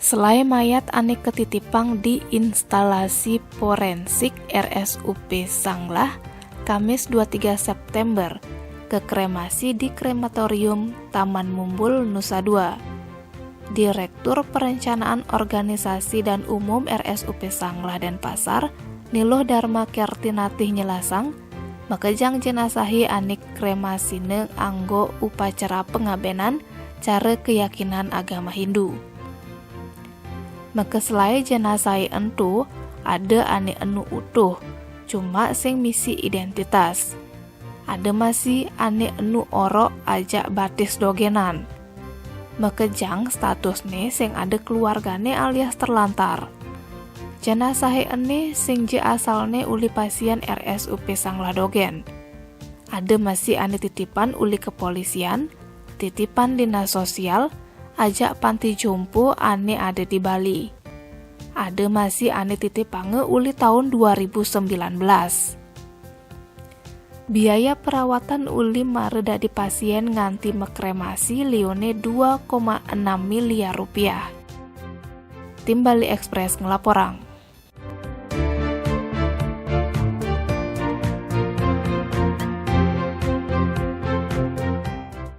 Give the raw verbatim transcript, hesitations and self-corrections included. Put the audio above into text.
Selae mayat ane ketitipang di instalasi forensik R S U P Sanglah, Kamis dua tiga September, ke kremasi di Krematorium Taman Mumbul, Nusa Dua. Direktur Perencanaan Organisasi dan Umum R S U P Sanglah Denpasar, Niluh Dharma Kertinatih nyelasang, makejang jenasahe ane kremasine anggo upacara pengabenan cara keyakinan agama Hindu. Makeselae jenasahe ento, ada ane enu utuh, cuma sing misi identitas. Ada masih ane enu orok ajak batis dogenan. Makejang statusne sing ada keluargane alias terlantar. Jenasahe ene sing je asalne uli pasien R S U P Sanglah Dogen. Ada masih ane titipan uli kepolisian, titipan dinas sosial, ajak panti jompo ane ada di Bali. Ada masih ane titipange uli tahun dua ribu sembilan belas. Biaya perawatan uli mara dadi pasien nganti makremasi liune dua koma enam miliar rupiah. Tim Bali Express ngelaporang.